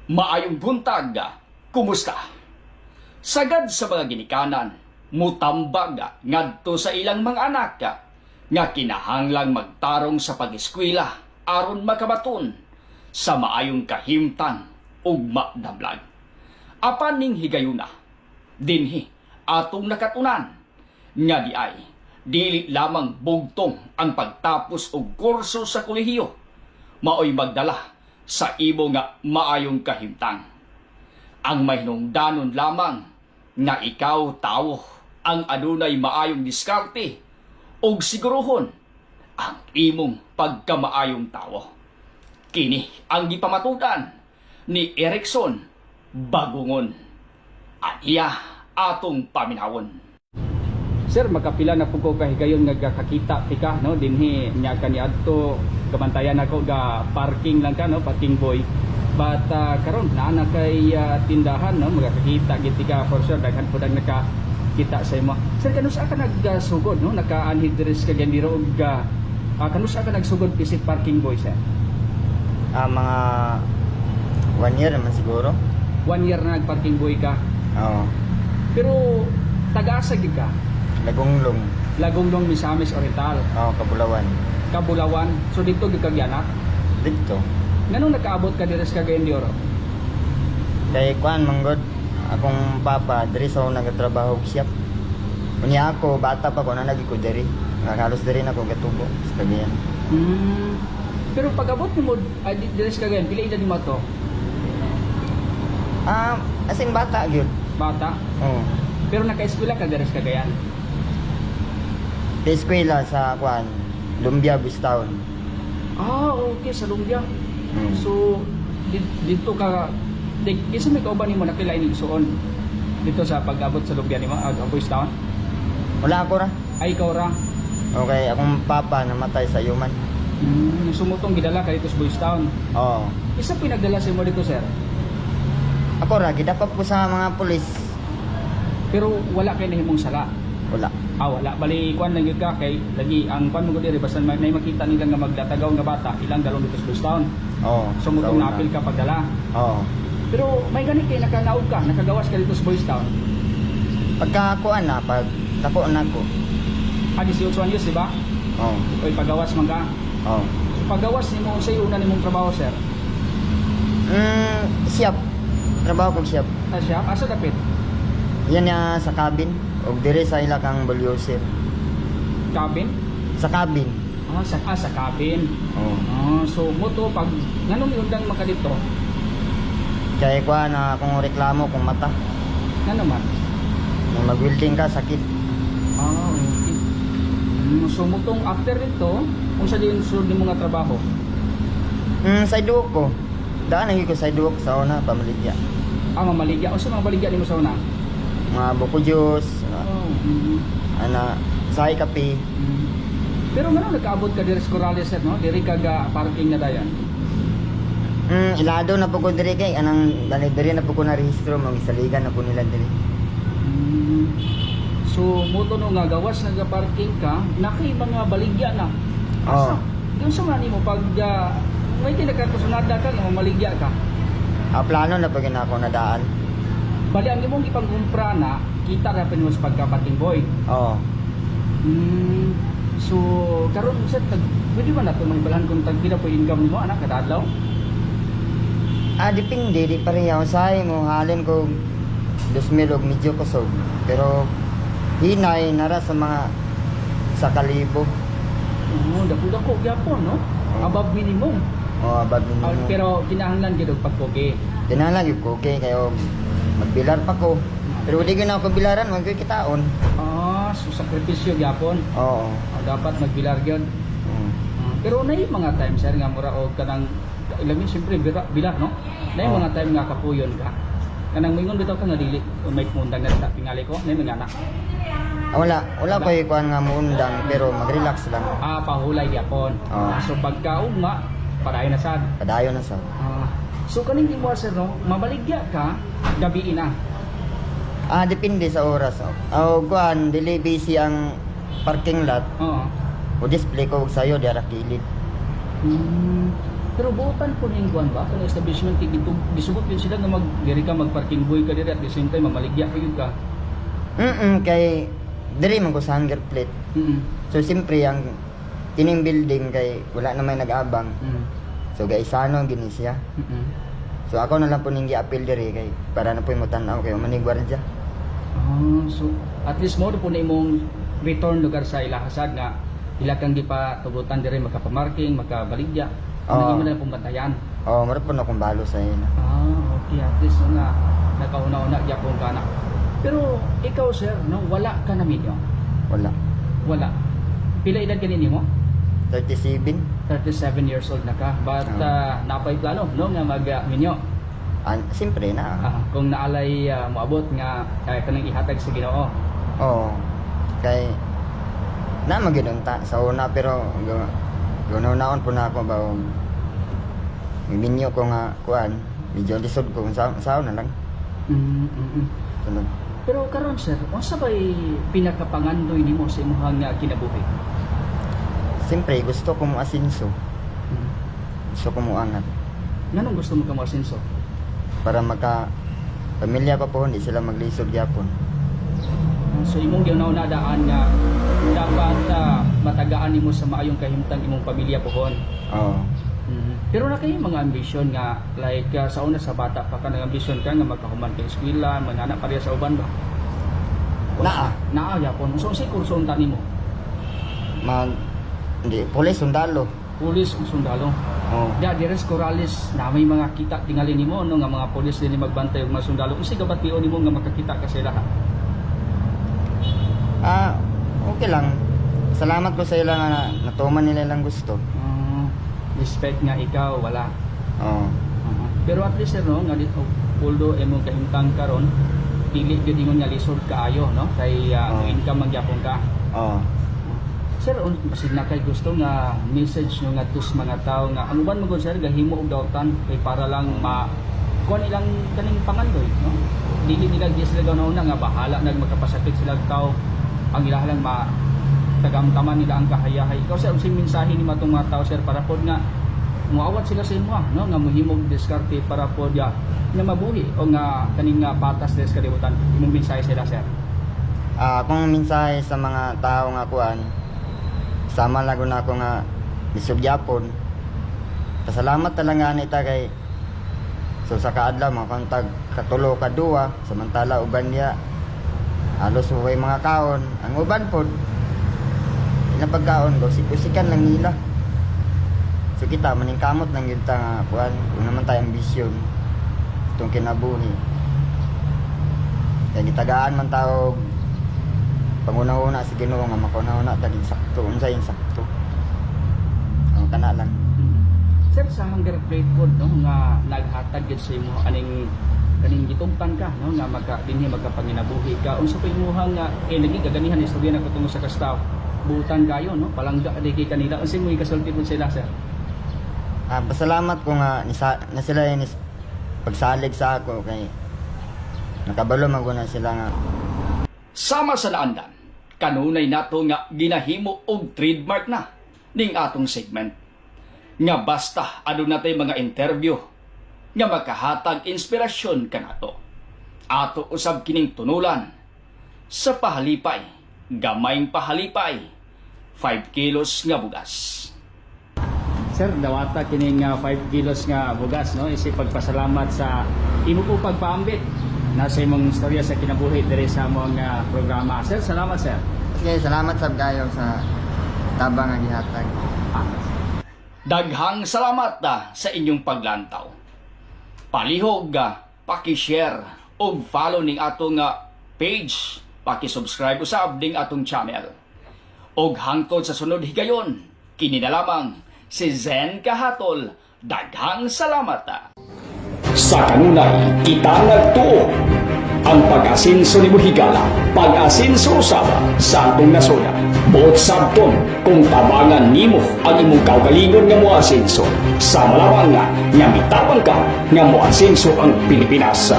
Maayong buntag, kumusta? Sagad sa mga ginikanan, mutambag ngadto sa ilang mga anak nga kinahanglang magtarong sa pag-eskwela aron makabaton sa maayong kahimtang ug madamlag. Apan ning higayuna, dinhi atong nakatunan nga di ay dili lamang bugtong ang pagtapos og kurso sa kolehiyo maoy magdala sa imo nga maayong kahimtang. Ang mahinungdanon lamang nga ikaw tawo ang adunay maayong diskarte ug siguruhon ang imong pagkamaayong tawo. Kini ang gipamatudan ni Erickson Bagungon. Aniya atong paminawon. Sir, makapila na po ko kahigayon nga kakita tika, no, dinhi nya kaniadto kabantayan ako ga parking lang ka, no, parking boy. But karon naa na kay tindahan, no, magakakita gid ka. For sure daghan pud ang nakakita sa imo. Sir, kanusa ka nagsugod, no, nakaanhi diri sa Cagayan de Oro ug kanusa ka nagsugod visit parking boy, sir? Mga one year naman siguro. One year na nag-parking boy ka? Oo. Pero taga-asa gid ka? Lagonglong. Lagonglong, Misamis Oriental? Oo, Kabulawan. Kabulawan. So dito gid ka gianak? Dito. Nganong nakaabot ka diri sa Cagayan de Oro? Kay kuan manggod, akong papa diri sa ako nagatrabaho og shop. Unya ako bata pa ko na lagi ko diri. Halos diri na ko gatubo sa Cagayan. Pero pag abot nimo ay diri sa Cagayan, pila edad nimo to? As in bata gyud. Bata. Oo. Pero naka-eskwela ka diri sa Cagayan? Sa eskwela sa kuan, Lumbia Town. Ah, okay, sa Lumbia. So dito ka di, kinsa may kauban nimo, nakilay ni igsuon dito sa pag-abot sa Lumbia nimo, Boys Town? Wala ako ra. Ay, ikaw ra? Okay, akong papa namatay sa human. So mao tong gidala ka dito sa Boys Town. Oo. Isa pinagdala sa imo dito, sir? Ako ra gidakop ko sa mga pulis. Pero wala kay nahimong sala? Wala. Ah, wala. Bali, kuan lang yun ka kay lagi ang kuan mo diri basta may makita nila nga maglatagaw nga bata, ilang dalon dito sa Boys Town. Oo. So mao tong Sa una. naapil ka pagdala. Oo. Pero may gani kay nakanaog ka, nakagawas ka dito sa Boys Town? Pagka kuan na, pag dako na ko. Ah, 18 anyos, di ba? Oo. Oy, pagawas man ka. Oo. So pagawas nimo, unsay una nimong trabaho, sir? Siyap. Trabaho kog siyap. Ah, siya? Asa dapit? Yan na sa cabin. Og dire sa ila kang bulyuser. Cabin? Sa cabin. Ah, sa cabin. Oo. Ah, so mo to pag nganong iundang man ka dito? Kaya kuan na akong reklamo kung mata. Ngano man? Nung mag-welding ka, sakit. Ah, okay. So mo tong after nito, unsa din sunod nimo nga trabaho? Sidewalk ko. Daan na ko sidewalk sa una, pamaligya. Ah, mamaligya. Unsa mga baligya nimo sa una? Mga buko juice, Oh. ana, sahi kape. Pero ngano nakaabot ka diri sa Corrales, sir, no? Diri ka ga parking na dayan. Ilado na po ko diri kay anang dali diri na po ko na rehistro, magisaligan na po nila diri. So mo to no nga gawas nga parking ka, nakay mga baligya na. Asa? Oo. Yung sa man nimo pag may tinakakusunada ka nga mamaligya ka? Ah, plano na po gina ako na daan. Bali ang imong ipangkumpra na kita ra pa nimo sa pagka parking boy. Oo. So karon, sir, tag pwede ba nato mahibalan kung tag pila po income nimo anak kada adlaw? Ah, depende, di pareho. Usahay mo, halin ko 2,000 og medyo kusog. Pero hinay nara sa mga sa kalibo. Oo, dako-dako gyapon, no? Oo. Above minimum. O above Ah, minimum. pero kinahanglan gyud og pagpugi. Kinahanglan gyud ko okay kayo magbilar pa ko. Pero di gyud na ako bilaran, wag gyud kitaon. Ah, so sakripisyo gyapon. Oo. Ah, dapat magbilar gyud. Oo. Ah, pero nay mga time, sir, nga mura og kanang ilamin siyempre bilar, no? Nay Oo. mga time nga kapuyon ka. Kanang moingon bitaw ka nga dili o may mundang na sa tingali ko, nay mga anak. Ah, wala, wala ko kuan nga muundang pero mag-relax lang. Ah, pahulay gyapon. Oo. Ah, so pagka ugma, padayon na sad. Padayon na sa. Ah, so kaning imo, sir, no, mabaligya ka gabi na? Ah, depende sa oras. O kuan, dili busy ang parking lot. Oo. O display ko og sayo diara kilid. Pero buotan po ning kuan ba kanang establishment kay gisugot yun sila nga mag diri ka mag-parking boy ka diri, at the same time mamaligya pa yun ka? Kay diri man ko sa hunger plate. So siyempre ang kining building kay wala na may nag-abang. So gaisano gini siya. So ako na lang po ning gi-appeal diri kay para na po mo tan-aw kay manig gwardiya. Ah, so at least mo po na imong return lugar sa ilahasad nga ila kang gipatugutan diri makapamarking, makabaligya. Oo. Ano mo na pong bantayan. Oh, mura po na akong balo sa ila. Ah, okay. At least no, nga nakauna-una gyapon ka na. Pero ikaw, sir, no, wala ka na minyo. Wala. Wala. Pila edad kanini mo? 37. 37 years old na ka. But Oo. Napay plano no nga mag minyo. Ah, siyempre na. Ah, kung naalay moabot nga kanang ihatag sa Ginoo. Oo. Kay na maginunta sa una pero gunaon po na ako ba og minyo ko nga kuan medyo lisod ko kung sa na lang. Sunod. Pero karon, sir, unsa bay pinakapangandoy nimo sa imong nga kinabuhi? Siyempre gusto ko mo asinso, gusto ko mo angat. Nganong gusto mo ka moasenso? Para maka pamilya pa po hindi sila maglisod gyapon. So imong ginaw daan nga dapat matagaan nimo sa maayong kahimtang imong pamilya pohon. Oo. Pero na kay mga ambisyon nga like sa una sa bata pa ka nag ambisyon ka nga magkahuman ka eskwela, manana pareha sa uban ba? Naa. Naa gyapon. So unsay kurso unta nimo? Ma hindi pulis sundalo. Pulis o sundalo? Oo. Da Dires Corrales na may mga kita tingali nimo no nga mga pulis dinhi magbantay og mga sundalo. Unsay gabation nimo nga makakita ka sila? Ah, okay lang. Salamat ko sa ila nga natuman nila lang gusto. Respect nga ikaw wala. Oo. Pero at least, sir, no nga dito although imong kahimtang karon dili gyud ingon nga lisod kaayo no kay Oo. income man gyapon ka. Oo. Sir, basig na kay gusto nga message nyo ngadto sa mga tao nga ang uban mo gud, sir, gahimo og dautan kay para lang ma kuan ilang kaning pangandoy no. Dili nila di sila ganaw na nga bahala nag magkapasakit sila og tao, ang ilaha lang ma tagamtaman nila ang kahayahay. Ikaw, sir, unsay mensahe ni matong mga tao, sir, para pod nga muawat sila sa imo no nga mohimog diskarte para pod ya nga mabuhi o nga kaning nga patas des kalibutan? Imong mensahe sila, sir? Ah, akong mensahe sa mga tao nga kuan, sama lago na ako nga lisod gyapon. Pasalamat talaga ani ta kay so sa kaadlaw mga kontag katulo ka duwa samantala uban niya halos way mga kaon. Ang uban pod ilang pagkaon usik-usikan lang nila. So kita maningkamot lang yun ta nga kuan kung naman tayo ambisyon itong kinabuhi. Kaya gitagaan man tawag panguna-una sa Ginoo nga makuna-una taging sakto unsa yung sakto. Ang kana lang. Sir, sa Hunger Plate Code no nga naghatag gid sa imo aning kaning gitugtan ka no nga maka dinhi magkapanginabuhi ka, unsa pa imuha nga eh lagi kaganihan istorya na ko tungod sa ka staff buutan kayo no, palangga di kay kanila, unsa mo ikasulti pud sila, sir? Ah, pasalamat ko nga nisa, na sila yung pagsalig sa ako kay nakabalo man ko na sila nga. Sama sa naandan, kanunay nato nga ginahimo og trademark na ning atong segment. Nga basta aduna natay mga interview nga makahatag inspirasyon kanato. Ato usab kining tunulan sa pahalipay, gamayng pahalipay, 5 kilos nga bugas. Sir, dawata kining 5 kilos nga bugas no isip pagpasalamat sa imo po pagpaambit na sa imong istorya sa kinabuhi diri sa among programa. Sir, salamat, sir. Sige, salamat sab kayo sa tabang nga gihatag. Daghang salamat sa inyong paglantaw. Palihog, paki-share ug follow ning atong page, paki-subscribe usab ning atong channel. Og hangtod sa sunod higayon, kini na lamang si Zen Kahatol. Daghang salamat. Sa kanunay, kita nagtuo ang pag-asinso ni Buhigala, pag-asinso usab sa atong nasod. Buot sabton kung tabangan nimo ang imong kaugalingon nga moasinso. Sama lamang nga, nga mitabang ka nga moasinso ang Pilipinas.